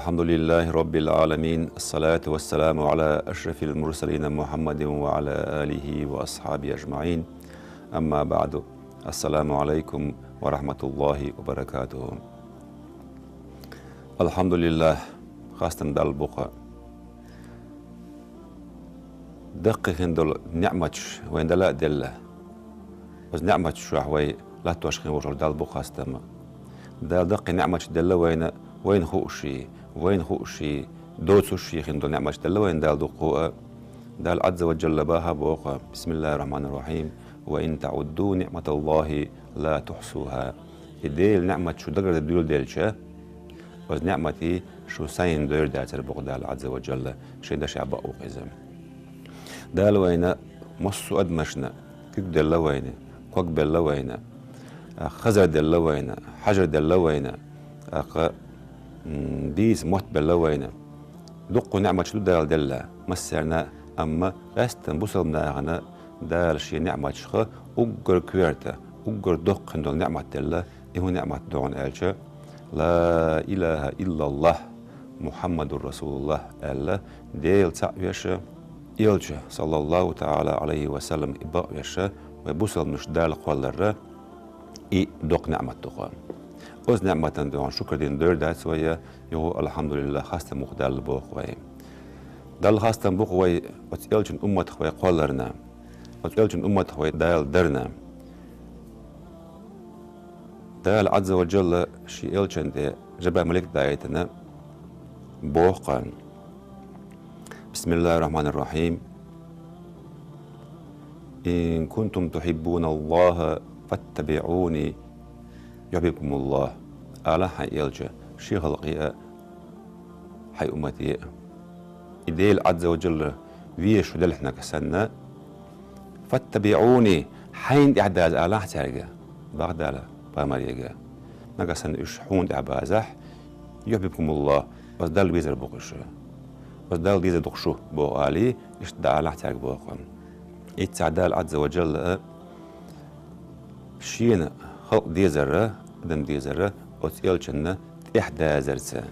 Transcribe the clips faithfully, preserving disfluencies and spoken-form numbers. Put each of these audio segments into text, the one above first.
الحمد لله رب العالمين، الصلاة والسلام على أشرف المرسلين محمد وعلى آله وأصحابه أجمعين. أما بعد، السلام عليكم ورحمة الله وبركاته. الحمد لله، хастам Далла бу-кх. Даккхий хинна долу неӀматаш вайна Дала а делла. Оцу неӀматаш чохь вай латтош хин волуш Далла бу-кх хастам. Дала даккхий неӀматаш делла вайна, вайна хуушший, вайна хуушший, доцушший хин долу неӀматаш делла вайна Дала дуккха а. Дала Ӏазза ва Джалла баха боху: «Бисмиллахир Рахманир Рахим. Ва ин таӀудду ниӀматаллахи ла тухсуха». И Делан неӀмат шу дагардан дуьйладелча, оцу неӀматий шу сайна дойр дацара боху Дала Ӏазза ва Джалла, шен дашехь бакъ ву-кх иза. Дала вайна массо а адамашна куьг делла вайна, ког белла вайна, а, хазар делла вайна, хьажар делла вайна, тӀаккха, м, дийца мотт белла вайна. Дуккха неӀматаш ду Дала делла массарна, амма къаьсттина бусалба нахана Дала шен неӀматашха уггар коьрта, уггар доккха хин долу неӀмат делла, и хӀун неӀмат ду хьуна аьлча, «Ла илаха иллаллах, Мухаммадур Расулуллах», аьлла, Дела цхьаъ веша, Элча, саллаллаху таӀала Ӏалайхи ва саллам, и бакъ веша, вай бусалбанаш Дала кхолларра, и доккха неӀмат ду-кх. Оцу неӀматан дуьхьал шукар дина дойр дац вай, юха алхьамдулиллах, хастам бу-кх Далла боху вай. Далла хастам бу-кх вай оцу Элчан умматах вай кхолларна, оцу Элчан умматах вай Дала дарна. Дала Ӏазза ва Джалла шен Элчан тӀе Жабраил малик даийтина боху-кх: «Бисмиллахир Рахманир Рахим. Ин кунтум тухиббуналлаха фаттабиӀуни юхьбибкумуллах». Ала хьайн Элча, шен халкъе а, хьайн уммате а. И Дела Ӏазза ва Джалла везаш шу делахь нагахь санна, «ФаттабиӀуни», хьайна тӀаьхьа даза алахь цаьрга, бакъ Дала пайхамарега. Нагахь санна уьш хьуна тӀаьхьа базахь, «юхьбибкумуллах», оцу Далла везар бу-кх уьш. Оцу Далла дезар ду-кх шу, боху алий, иштта дӀаалахь цаьрга боху. Иццахь Дала Ӏазза ва Джалла а шена халкъ дезарра, адам дезарра оцу Элчанна тӀаьхьа дазарца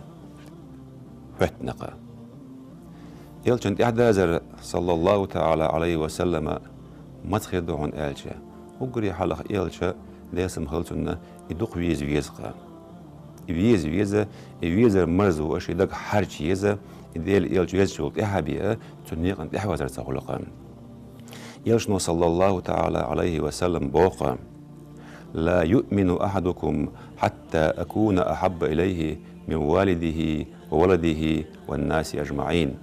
хӀоьттина-кх. Элчан тӀаьхьа дазар, саллаллаху таӀала Ӏалайхи ва саллама, маца хир ду хьуна аьлча, уггаре хьалха Элча, Делан салам хила цунна, и дукха веза веза-кх. И веза веза, и везар марзо а шен дагахь хьарча еза, и Делан Элча везачул тӀаьхьа бен а, цу некъан тӀаьхьавазар ца хуьлу-кх. Элчано, саллаллаху таӀала Ӏалайхи ва саллам, боху-кх: «Ла юъмину ахьадукум хьатта акуна ахьабба илайхи мин валидихи ва валадихи ван наси ажмаӀин».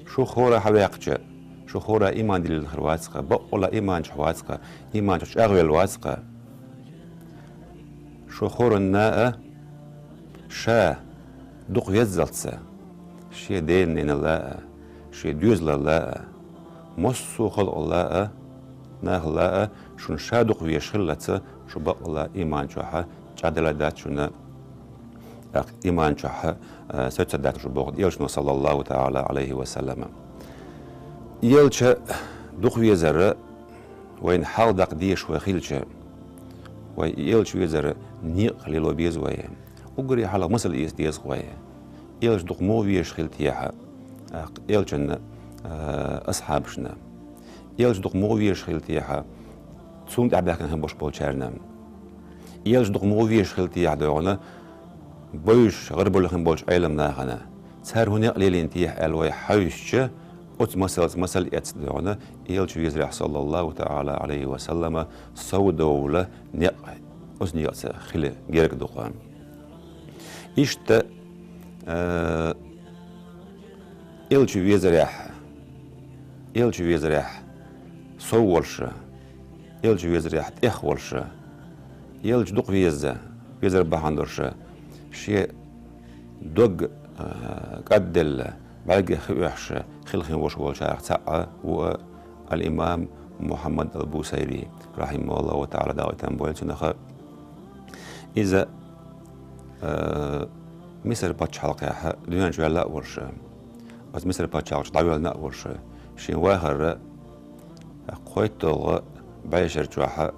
Шу хӀора хьаваьккхича, шу хӀора иман диллина хир вац-кх, бакъволла иман чохь вац-кх, иман чохь чӀагӀвелла вац-кх. Шу хӀоранна а ша дукха веззалц, шен дена-ненал а, шен доьзалал а, массо а халкъал а, нахал а шуна ша дукха везаш хиллалц, шу бакъволла иман чохь чӀагӀделла дац шуна, тӀаккха иман чохь, а, соьца дац шу, боху Элчано, саллаллаху таӀала Ӏалайхи ва саллама. Элча дукха везар вайна хьалха даккха дезаш вай хилча, вай и Элча везар некъах лело беза вай. Уггаре хьалха масал эца деза-кх вай. Элча дукха муха везаш хила техьа, а, Элчанна, а, асхьабашна. Элча дукха муха везаш хила техьа, цунна тӀаьхьа баьхкина хин болуш болчарна. Элча дукха муха везаш хила техьа, догӀана, бовзуш гӀарабевлла хин болчу Ӏеламнахана. Цара хӀун некъ лелийна техьа аьлла вай хьаьвсича, оцу масалца масал эцна, догӀана, Элча везарехь, саллаллаху таӀала Ӏалайхи ва саллама, совдовла некъ оцу некъаца хила герга ду-кх. Иштта, а, Элча везарехь, Элча везарехь сов волуш, Элча везарехь тӀех волуш, Элча дукха веза, везар бахьана долуш, шен дог, а, кӀадделла, бӀаьргех хи оьхуш хила хин волуш волчарах цхьаъ ву а ал-имам Мухьаммад ал-Бусайри, рахьимахуллаху таӀала, Дала къинтӀера бойла цунах. Иза, а, Мисар пачхьалкхехь дуьнен чу ваьлла а волуш, оцу Мисар пачхьалкхехь дӀавоьллина а волуш, шен вахарра кхойтталгӀа бӀешар чохь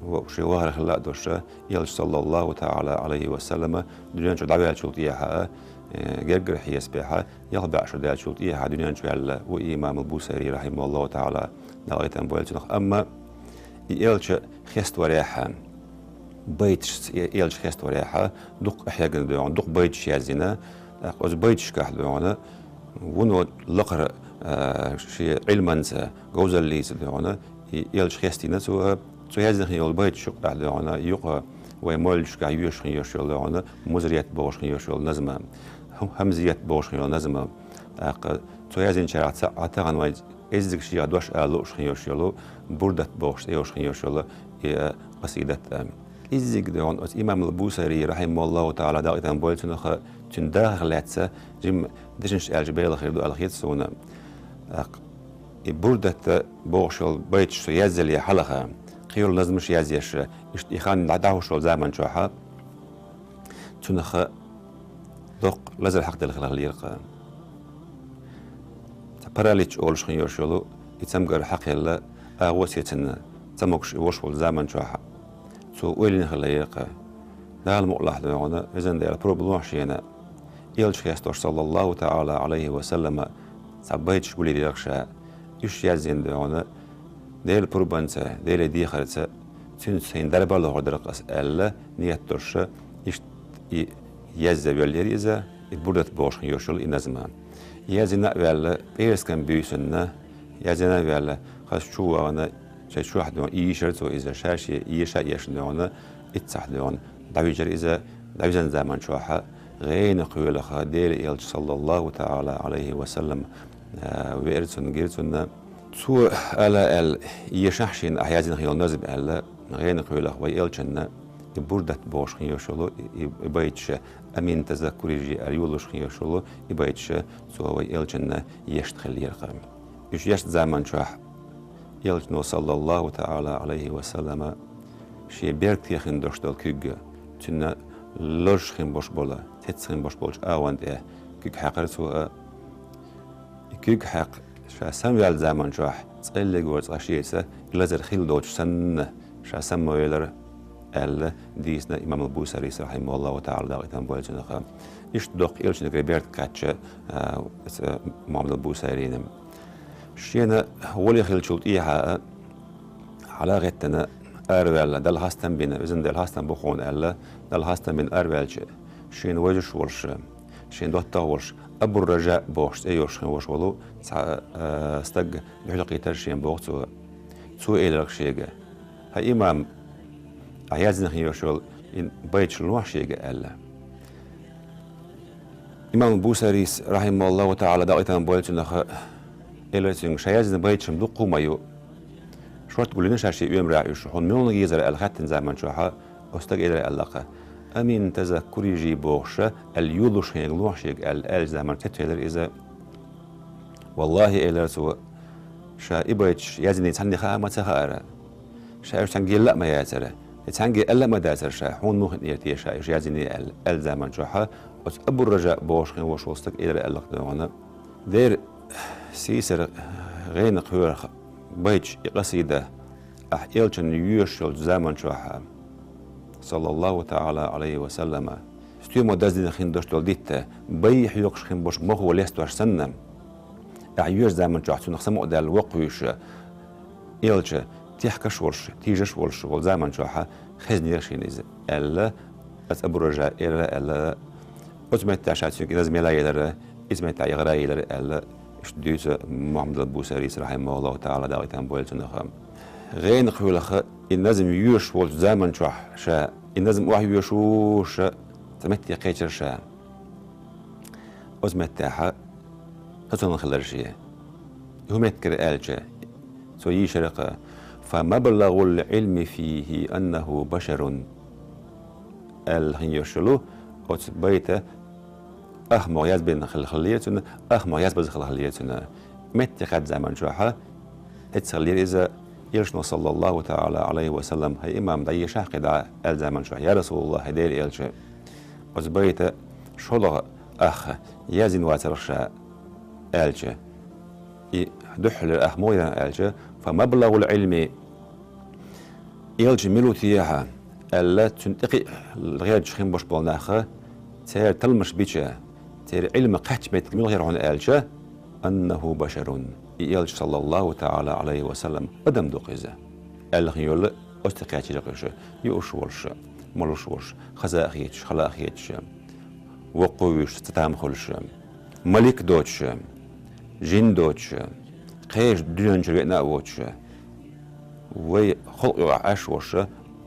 Ва шен вахар хилла а долуш, Элча, саллаллаху таӀала Ӏалайхи ва саллама, дуьнен чу дӀаваьллачул тӀехьа, э, гергара хьесапехьа, ялх бӀе шо даьллачул тӀехьа дуьнен чу ваьлла ву имам ал-Бусайри, рахьимахуллаху таӀала, Дала къинхетам бойла цунах. Амма и Элча хеставарехьа, байташца и Элча хеставарехьа, дукха къахьегна дуьйхьна, дукха байташ язйина, тӀаккха оцу байташкахь дуьйхьна, вуно лакхара, а, шен Ӏилманца, говзаллица дуьйхьна, и Элча хестийна цо, цо язйина хин йолу байташ юкъахь дуьйхьна, юкъа вай моллашкахь йоьшуш хин йолуш йолу дуьйхьна, Музрият бохуш хин йолуш йолу назма, хӀу-, Хьамзият бохуш хин йолу назма. ТӀаккха цо язйинчарах цхьаъ тахана вай кӀеззиг шех дош ала лууш хин йолуш йолу, Бурдат бохуш цӀе йолуш хин йолуш йолу и, а, къасидат а. КӀеззиг дуьйхьна оцу имам ал-Бусайри, рахьимахуллаху таӀала, Дала къинхетам бойла цунах, цуьнан дахарх лаьцна жимма дешнаш аьлча белла хир ду аьлла хета суна. ТӀаккха и Бурдат бохуш йолу байташ цо язъяле хьалха, кхин йолу назмаш язъеш, иштта и хан дӀа-, дӀахьуш йолу заман чохьа, цунах доккха лазар хьакхаделла хилла хиллера-кх. Цхьа паралич олуш хин йолуш йолу и цамгар хьакхаелла, агӀо сецна цамогаш и волуш волу заман чохь цо ойла йина хиллера-кх. Дала мукъалахь дуьйхьна, везан Дела, пурба лохьа шена, Элча хестош, саллаллаху таӀала Ӏалайхи ва саллама, цхьа байташ гулъеллера-кх ша, уьш язйина дуьйхьна, Делан пурбанца, Деле дехарца, цуьнца сайна дарба а лохур дара-кх ас аьлла, ниет долуш, иштта и язъян воьллера иза, и Бурдат бохуш хин йолуш йолу и назма. Язйина а ваьлла, пӀераскан буьйсанна, язйина а ваьлла, хаза чу а вахана, шайн чохь дуьйхьна, ийшира цо иза, ша-шен эша а эшна дуьйхьна, иццахь дуьйхьна, дӀавижира иза, дӀавижина заман чохь, гӀенах кхоьлуш Делан Элча, саллаллаху таӀала Ӏалайхи ва саллам, а, веара цунна, гира цунна. Цо ала аьлла, эшахь шена ахь язйина хин йолу назма аьлла, гӀенах кхоьлуш вай Элчанна и Бурдат бохуш хин йолуш йолу и, и, и байташ, «Амин тазаккури жи» аьлла йолуш хин йолуш йолу и байташ цо вай Элчанна ешна хиллера-кх. Уьш ешна заман чохь Элчано, саллаллаху таӀала Ӏалайхи ва саллама, шен беркате хин долуш долу куьг, цуьнан лозуш хин болуш болу, цецна хин болуш болчу агӀон тӀе куьг хьаькхира цо а. И куьг хьаькхна, ша самаваьлла заман чохь, цкъа а легора цкъа шеца и лазар хилла доцуш санна, ша самавелира аьлла, дийцина имам ал-Бусайрис, рахьимахуллаху таӀала, Дала къинхетам бойла цунах. Иштта доккха Элчанна беркат кхаьчна, а, оцу Мухьаммад ал-Бусайрина. Шена вале хиллачул тӀехьа а, хьала а гӀеттина, араваьлла, Далла хастам бина, везан Дела, хастам бу хьуна аьлла, Далла хастам бина араваьлча, шена вевзаш волуш, шен доттагӀа волуш, Абу Ража бохуш цӀе йолуш хин волуш волу цхьа, а, стаг дуьхьал кхийтира шена боху цо. Цо элира-кх шега: «ХӀай имам, ахь язйина хин йолуш йолу и байташ лохьа шега», — аьлла. Имам Бусайрис, рахьимахуллаху таӀала, Дала къинхетам бойла цунах, элира цуьнга: «Ша язйина байташ-м дуккха а ма ю. Шорта гулйина ша шен оьмарахь уьш, хьуна муьлха езара?» — аьлла хаьттина заман чохь, оцу стага элира аьлла-кх: «Амин тазаккури жи бохуш аьлла йолуш хьега лохьа шега», — аьлла, аьллачу заман чохь цецвелира иза. «Валлахи, — элира цо, — ша и байташ язйиний цхьанне хаа а ма ца хаьара. Ша уьш цхьаьнгге елла а ма яцара, я цхьаьнгге аьлла а ма дацара ша, хьуна муха хиънера те ша уьш язйиний аьлла», — аьллачу заман чохь оцу Абу Ража бохуш хин волуш волу стага элира аьлла-кх дуьйхьна: «Дера, сийсара, гӀенах кхоьлуш байташ, и къасида ахь Элчанна йоьшуш йолчу заман чохь, саллаллаху таӀала Ӏалайхи ва саллама, стоьмо даздина хин долуш долу дитта, бай хьоькхуш хин болуш мохо лестош санна, ахь йоьшучу заман чохь цунах самукъадаьлла воккхавуьйш, Элча техкаш а волуш, тийжаш а волуш волу заман чохь хезнера шена иза», — аьлла, оцу Абу Ража элира аьлла. Оцу меттехь ша цуьнга и назма яла елира, иза меттехь и гӀара елира аьлла, иштта дуьйцу Мухьаммад ал-Бусайрис, рахьимахуллаху таӀала, Дала къинхетам бойла цунах. ГӀенах кхоьлуш и назма йоьшуш волчу заман чохь ша и назма охьайоьшуш цхьа метте кхечира ша. Оцу меттехь сацалла хилира шен. И хӀун меттигара аьлча, цо йийшира-кх: «Фа маблагӀул Ӏилми фийхи аннаху башарун», — аьлла хин йолуш йолу оцу байта ах могӀа язбина хилла хиллера цуьнан, ах могӀа язбаза хилла хиллера цуьнан. Метте кхаьччу заман чохь эцна хиллера иза, Элчано, саллаллаху таӀала Ӏалайхи ва саллам: «ХӀай имам, дӀаешахь кхидӀа», — аьллачу заман чохь: «Я РасулаллахӀ, хӀай Делан Элча, оцу байта шолгӀа ах язйина вацара-кх ша», — аьлча, и дуьххьалера ах муха яра аьлча: «Фа маблагӀул Ӏилми». Элча мила ву техьа аьлла, цунна тӀекхиъ гӀерташ хин болаш бола нах, церан талламаш бича, церан Ӏилма кхаьчча меттиг мила хир хьона аьлча, «أنه بشر», и Элча, саллаллаху таӀала Ӏалайхи ва саллам, адам ду-кх иза аьлла хин йолла, оцу тӀе кхаьчира-кх уьш, юуш волуш, малуш волуш, хаза а хеташ, хала а хеташ, воккха а вуьйш, цатам а хуьлуш, малик а доцуш, жин а доцуш, кхечу дуьнен чуьра веана а воцуш, вай халкъ юкъахь Ӏаш волуш,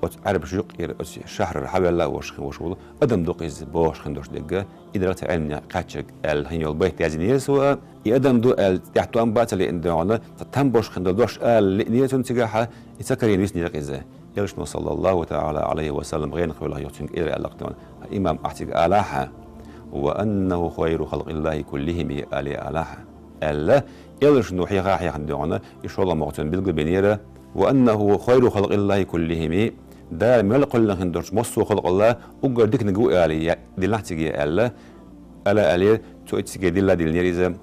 оцу Ӏаьрбаша юккъера оцу шахьарара хьавелла а волуш хин волуш волу адам ду-кх иза бохуш хин долуш дерг, и дара цу Ӏилманех кхаьчнарг аьлла хин йолу байт яздинера цо, и адам ду аьлла тӀехь тоам бан а ца лиъна догӀана, цхьа там болуш хин долу дош ала лиънера цунна цигахь, и ца карийна виснера-кх иза. Элчано, саллаллаху таӀала Ӏалайхи ва саллам, гӀенах велахь юха цуьнга элира аьлла-кх догӀана: «Имам, ахь цига алахьа, ва аннаху хайру халкъиллахи куллихими али алахьа», аьлла, Элчано хьеха а хьехна догӀана, и шолгӀа могӀа цунна билгалбинера, «ва аннаху хайру халкъиллахи куллихими», Дала мел кхоьллина хин долчу массо а халкъалла уггар диканиг ву ала, я, диллахь цига аьлла, ала аьллера, цо и цига дилла а диллинера иза.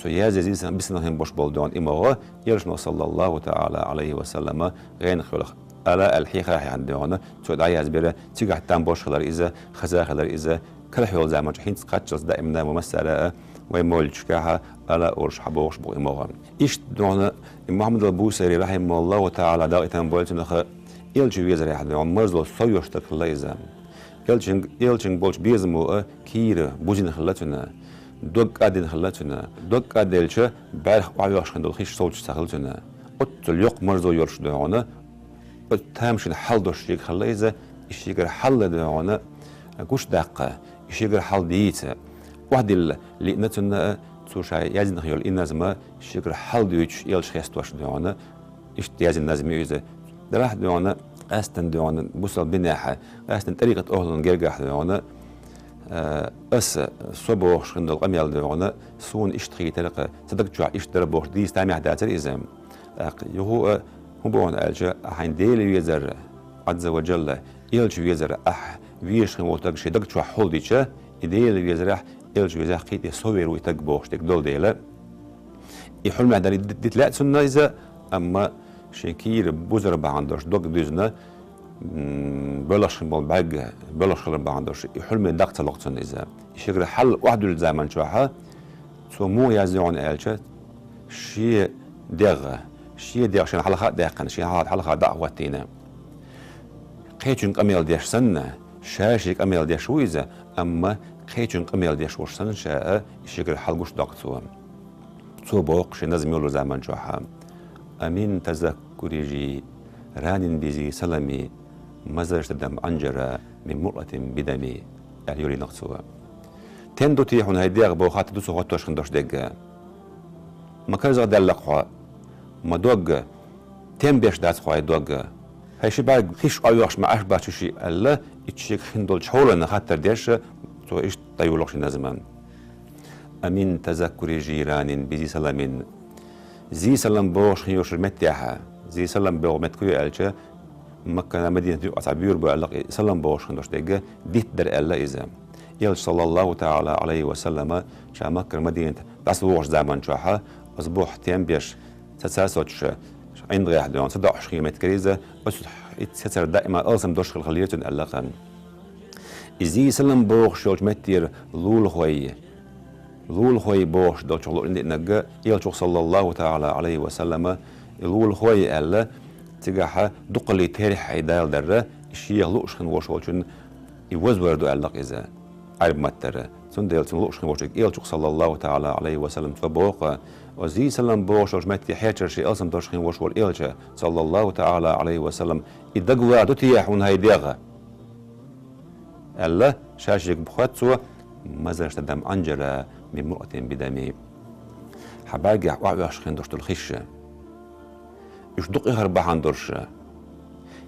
Цо язъян бисина хин болуш болу догӀана и могӀа, Элчано, саллаллаху таӀала Ӏалайхи ва саллама, гӀенах велахь ала аьлла хьеха а хьехна догӀана, цо дӀаязбира, цигахь там болуш хилар иза, хаза хилар иза, карахь йолу заманчохь хӀинца кхаччалц даимна ма массара а вай мовлидашкахь ала а олуш хьабогӀуш бу и могӀа. Иштта догӀана и Мухьаммад ал-Бусайри, рахьимахуллаху таӀала, Дала къинтам бойла цунах, Элча везарехь догӀана марзо сов йолуш стаг хилла иза. Элчанга, Элчанга болчу безамо а кийра бузина хилла цуьнан, дог кӀаддина хилла цуьнан. Дог кӀадделча, бӀаьрх охьавоьхуш хин долу хиш совцуш ца хилла цуьнан. Оццул йоккха марзо йолуш догӀана, оцу тамашийна хьал долуш шега хилла иза, и шегара хьал а догӀана гучудаккха, и шегара хьал дийца, охьадилла лиъна цунна а, цо ша яздина хин йолу и назма шегара хьал дуьйцуш Элча хестош догӀана, иштта яздина назма ю иза. Делахь догӀана, къаьстина догӀана, бусалба динехь, къаьстина тӀарикъат охӀлан гергахь догӀана, а, аса со бохуш хин долу къамел догӀана, суна иштта хийтара-кх, сан даг чохь иштта дара бохуш дийца тамехь дацара иза. ТӀаккха юха а хӀун боху аьлча, ахь хьайн Дела везар, Ӏазза ва Джалла, Элча везар, ахь везаш хин волу стаг шен даг чохь хьулдича, и Дела везарехь, Элча везарехь кхин тӀе сов вер ву и стаг бохуш дерг долу дела, и хьуьлмехь дан ди-, дита лаьа цунна иза, амма шен кийра бузар бахьана долуш дог дуьзна, м, боьлхуш хин болу бӀаьрг боьлхуш хилар бахьана долуш, и хьуьлме дакъа ца ло-кх цунна иза. И шегара хьал охьадуьллу заман чохь, цо муха язйо хьуна аьлча, шен дегӀ, шен дегӀ шена хьалха а даьккхина, шен хьалха, хьалха дӀа а хӀоттийна. Кхечуьнга къамел деш санна, ша шен къамел деш ву иза, амма кхечуьнга къамел деш волуш санна ша а, и шегара хьал гуш доккху цо. Цо боху шен назма йолу заман чохь: «Амин тазаккури жи ранин бизи салами, мазажта дам анжара мин муъатин бидами», аьлла йолийна-кх цо. Тен ду те хьуна хӀай дегӀ боху хаттар ду цо хӀоттош хин долуш дерг. Ма карзах даьлла-кх хьо, ма дог, тен беш дац хьо хӀай дог. ХӀай ши бӀаьрг хиш охьавоьхуш ма Ӏаш бац шу шиъ аьлла, итт шега хин долчу хьолана хаттар деш, цо иштта дӀайолу-кх шен назма. Амин тазаккури жиранин бизи саламин. Зи салам бохуш хин йолчу меттехь, зи салам боху меттиг ю аьлча, Маккана Мадинат юкъа цхьа буьйр бу аьлла, и салам бохуш хин долуш дерг дитт дара аьлла иза. Элча, саллаллаху таӀала Ӏалайхи ва саллама, ша Маккара Мадинат дӀасавогӀучу заман чохь, оцу бухь тен беш, саца соцуш, ӀиндагӀехь догӀана, садоӀуш хин меттиг яра иза, оцу сецара даима алсам дош хила хиллера цуьнан аьлла-кх. И зи салам бохуш йолчу меттера лулахой, лулахой бохуш долчух луъург динарг, Элчух, саллаллаху таӀала Ӏалайхи ва саллама, и лулахой аьлла, цигахь дукхаллий терахьий далла дарра, и шех лууш хин волуш волчун и вазвар ду аьлла-кх иза, Ӏаьрба маттара. Цундела цунна лууш хин волчуьнга Элчух, саллаллаху таӀала Ӏалайхи ва саллам, цо боху-кх: «О зи салам бохуш йолчу метте хьерчара шен алсам долуш хин волуш волу Элча, саллаллаху таӀала Ӏалайхи ва саллам, и дагавар ду те хьуна хӀай дегӀ?» аьлла, ша шега боху-кх цо: «Мазажта дам анжара мин муъатин бидами». Хьан бӀаьргехь охьаоьхуш хин долуш долу хиш. Уьш дукха эхар бахьана долуш,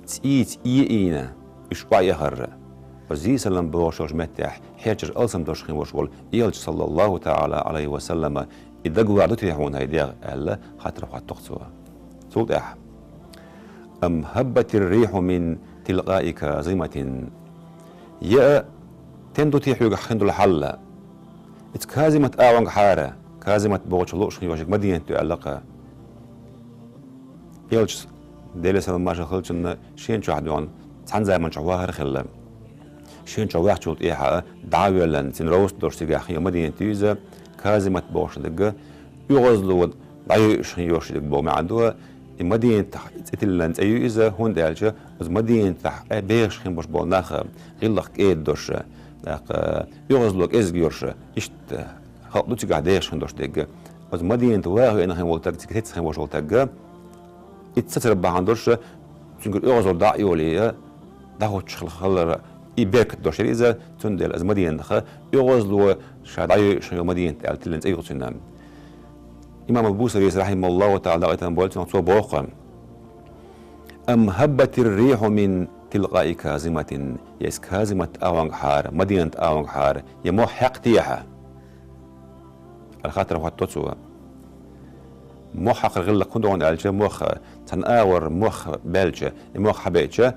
цӀийца ийна, уьш охьаэхар, оцу зи салам бохуш йолчу меттехь хьерчара алсам долуш хин волуш волу Элча, саллаллаху таӀала Ӏалайхи ва саллама, и дагавар ду те хьуна хӀай дегӀ аьлла, хаттар хӀотту-кх цо. Цул тӀаьхьа: «Ам хӀаббатир рихьу мин тилкъаи казиматин». Я тен ду те хьоьгахь хин долу хьал? Иза казимат агӀонгахьара, казимат бохучух лууш хин йолчуьнга Мадинат ду аьлла-кх. Элча, Делера салам-маршал хилчунна, шен чохь дуьхьал цхьана заманчохь вахар хилла. Шен чохь ваьхначул тӀехьа дӀа а воьллина, цуьнан ровза долуш цигахь хин Мадинат ю иза, Казимат бохуш дерг, оьгӀазло дӀайойуш хин йолуш дерг боху маьӀна ду. И Мадинатах цӀе тиллина цӀе ю иза, хӀунда аьлча оцу Мадинатахь бехаш хин болуш болу нах гӀиллакх кӀеда долуш, тӀаккха оьгӀазло кӀезиг йолуш, иштта халкъ ду цигахь дехаш хин долуш дерг. Оцу Мадинат ваха веана хин волу стаг, цига тесна хин волуш волу стаг, иза сацар бахьана долуш, цуьнгара оьгӀазло дӀа а йолий, дӀахӀуттуш хилар, и беркат долуш яра иза, цундела иза Мадинатах оьгӀазло ша дӀайойуш йолу Мадинат аьлла тиллина цӀе ю цуьнан. Имам ал-Бусарис, рахьимахуллаху таӀала, дакъийтина болчунах цо боху: «Ам хӀаббатир рихьу мин тилкъаи Казиматин», я иза Казимат агӀонгахьара, Мадинат агӀонгахьара, я мох хьаькхна техьа? Аьлла хаттар хӀотто цо. Мох хьакхар гӀиллакх хӀун ду хьуна аьлча, мох, цхьана агӀор мох баьлча, и мох хьабеъча,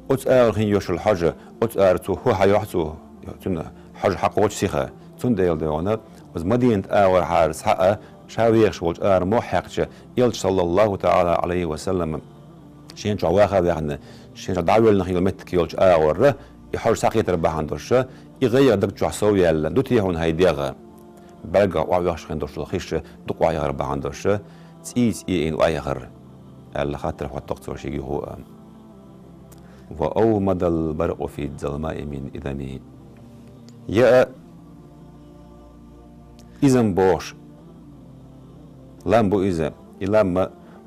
оцу агӀор хин йолуш йолу хьожа, оцу агӀор цо хӀу хьайохьу цо, цуьнан хьожа хьакхочу сиха. Цундела дуьхьал, оцу Мадинат агӀорхьара схьа а, ша вехаш волчу агӀор мох хьаькхча, Элча, саллаллаху таӀала Ӏалайхи ва саллам, шен чохь ваха а ваьхна, шен чохь дӀавоьллина хилла меттиг йолчу агӀорра, и хьожа схьакхетар бахьана долуш, и гӀайгӀа даг чохь сов яьлла, ду те хьуна хӀай дегӀ? БӀаьргех охьавоьхуш хин долуш долу хиш дукха охьаяхар бахьана долуш, цӀийца ийна охьаяхар, аьлла хаттар хӀоттура цо шега юха а. «Ва авмадал баркъу фи залмаи мин идами». Я а изам бохуш лам бу иза, и лам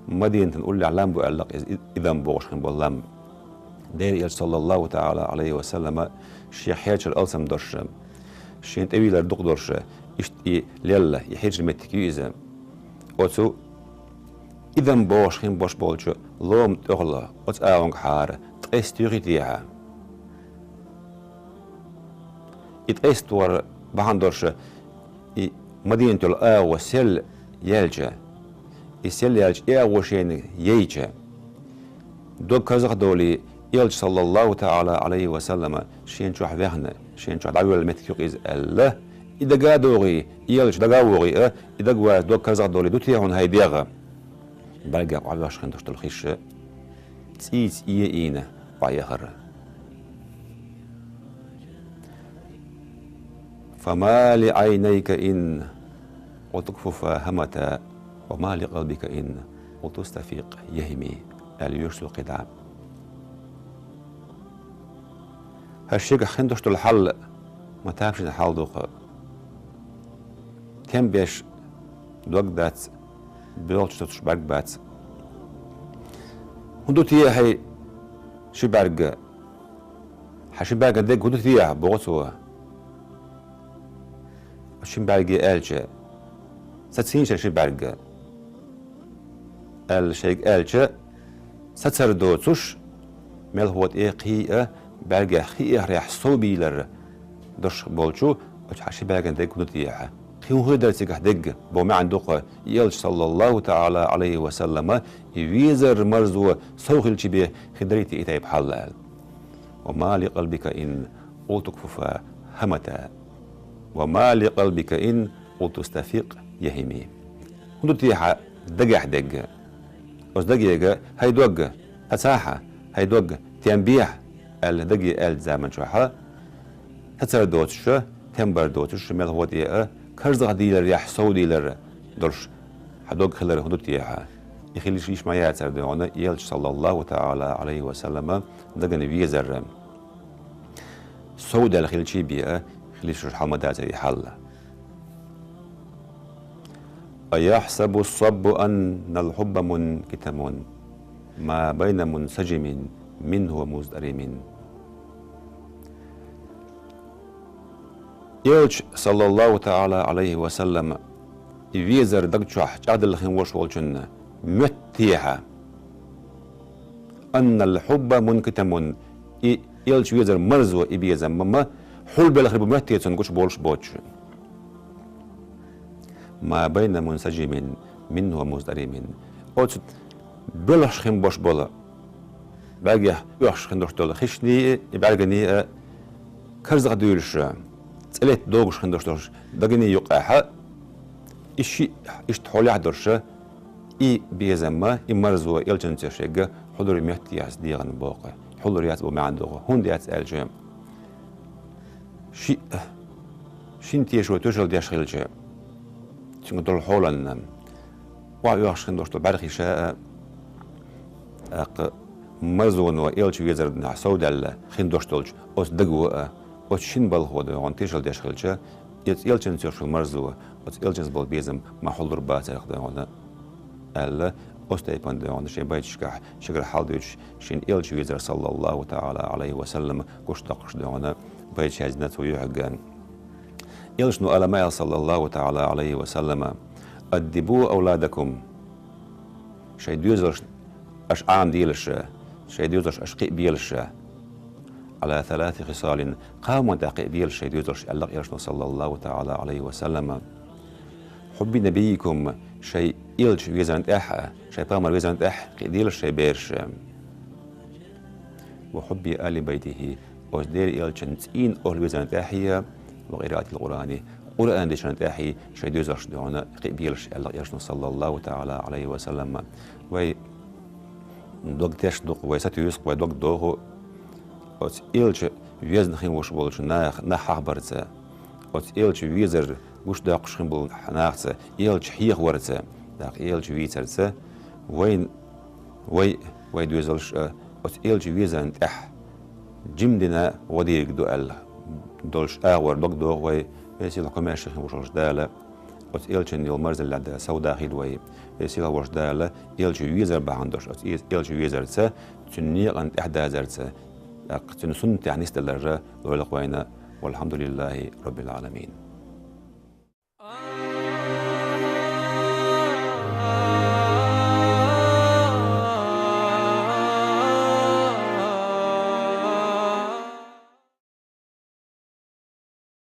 Мадинатан уллехь лам бу аьлла иза, и-, идам бохуш хин болу лам. Делан Элча, саллаллаху таӀала Ӏалайхи ва саллама, шен хьерчар алсам долуш, шен тӀевийлар дукха долуш, иштта и лелла, и хьерчар меттиг ю иза. Оцу идам бохуш хин бош болчу лома тӀехула оцу агӀонгахьара ткъеста юхи техьа? И ткъеста вар бахьана долуш, и Мадинат йолу агӀо сел яьлча, и сел яьлча и агӀо шена яйча, дог карзахдолий, Элча, саллаллаху таӀала Ӏалайхи ва саллама, шен чохь ваьхна, шен чохь дӀавоьлла меттиг ю-кх иза аьлла, и дага а догӀий, Элча дага а вогӀий а, и дага ваца дог карзахдолий, ду те хьуна хӀай дегӀ? БӀаьргех охьавоьхуш хин долуш долу хиш цӀийца ийна охьаяхар. «Фама ли Ӏайнайка ин утукфуфа хамата, ва ма ли къалбика ин утустафикъ яхими», аьлла йоьшу цо кхидӀа. ХӀара шегахь хин долуш долу хьал ма тамашийна хьал ду-кх. Тем беш дог дац, боьлхуш доцуш бӀаьрг бац. «ХӀун ду те хьайн ши бӀаьрг? Хьан ши бӀаьрган дерг хӀун ду те?» – боху цо. Шин бӀаьрге аьлча: «Сацийша ши бӀаьрг», – аьлла шайга аьлча, сацар доцуш, мелхо тӀе кхин а бӀаьргех хи эхарехь сов бийлар долуш болчу: «Оцу хьан ши бӀаьрган дерг хӀун ду те хьан? Кхин хӀун хир дара цигахь дерг?» – боху маьӀна ду-кх, и Элча, саллаллаху таӀала Ӏалайхи ва саллама, и везар марзо сов хилча бен хир дарий те и тайпа хьал аьлла. «Ва ма ли къалбика ин утукфуфа хамата, ва ма ли къалбика ин утустафикъ яхими». ХӀун ду те хьан дагехь дерг? Оцу дагега: «ХӀай дог, сацахьа, хӀай дог, тем бехьа», – аьлла даге аьллачу заман чохь, сацар доцуш, тем бар доцуш, мелхо тӀе а карзахдийларехь сов дийлар долуш хьан дог хилар хӀун ду те хьан? И хила йиш ма яцара дуьхьал, Элча, саллаллаху таӀала Ӏалайхи ва саллама, дагана везар сов даьлла хилчий бен а, хила йиш йолуш хьал ма дацара и хьал. «Аяхьсабу ссаббу аннал хьубба мункитамун ма байна мунсажимин минху ва муздаримин». Элча, саллаллаху таӀала Ӏалайхи ва саллам, и везар даг чохь чӀагӀделла хин волуш волчунна моьтту те хьан? «Аннал хьубба мункитамун», и Элча везар марзо, и безам ма, ма хьулбелла хир бу моьтту те цунна гучуболуш боцуш. «Ма байна мунсажимин минху ва муздаримин». Оцу боьлхуш хин бош болу, бӀаьргех оьхуш хин долуш долу хишний а, и бӀаьрганий а карзахдуьйлуш, цӀе летта догуш хин долуш долуш даганий юкъахь, и шиъ иштта хьолехь долуш, И безам, и марзо элчанца шега хьулур метта яц дегӀан бокъо. Хьулур яц бо маьӀна догӀу. ХӀунда яц аьлча, ши, шин тешо тоьшалла деш хилча, цуьнга долу хьоланна, охьа оьхуш хин дош долу бӀаьрхиша а, тӀаккха марзоно элча везар динахь совдаьлла хин дош долчу оцу даго а, оцу шин балхо догӀун тешалла деш хилча, оцу элчанца йолуш марзо, оцу элчанца болу безам ма хьулур бацарх догӀун аьлла, оцу тайпана догӀун шайн байташкахь шегара хьал дуьйцуш, шен элча везар, саллаллаху таӀала Ӏалайхи ва саллам, гуш доккхуш догӀун байташ яздина цо юьхьиган. Элчано ала ма аьлла, саллаллаху таӀала Ӏалайхи ва саллама: «Аддибу авладакум». Шайн доьзалшна аша Ӏамаделаш, шайн доьзалшна аша кхиабелаш. «Ала саласи хисалин», кхаман тӀехь кхиабелаш шайн доьзалшна аьлла элчано, саллаллаху таӀала Ӏалайхи ва саллама. «Хьубби набиййикум», шайн элча везарна тӀехь, шайн пайхамар везарна тӀехь кхиаделаш шайн бераш. «Ва хьубби али байтихи», оцу Делан элчан цӀийнан охӀла везарна тӀехье, «ва къираатил Къуръани», Къуръан дешарна тӀехье шайн доьзалшна догӀун кхиабелаш аьлла элчано, саллаллаху таӀала Ӏалайхи ва саллама. Вай дог теш дукха, вай сатуьйсу, вай дог доху оцу элча везна хин вуш болчу нах, нах хьахабарца, оцу элча везар гуш доккхуш хин болу нахаца, элча хьехаварца, тӀаккха элча вийцарца, вайн, вай, вай доьзалш а оцу элча везарна тӀехь жима дина гӀо дийриг ду аьлла долуш агӀор дог доху вай, вай сийлахь комаьрша хин вуш волчу Дала оцу элчанна йолу марзаллехь Дала совдахийла вай, вай сийлахь волчу Дала элча везар бахьана долуш оцу элча везарца, цуьнан некъан тӀехь дазарца, тӀаккха цуьнан суннатехь нисдаларца лойла вайна. Валхьамдулиллахи Роббил Ӏаламин.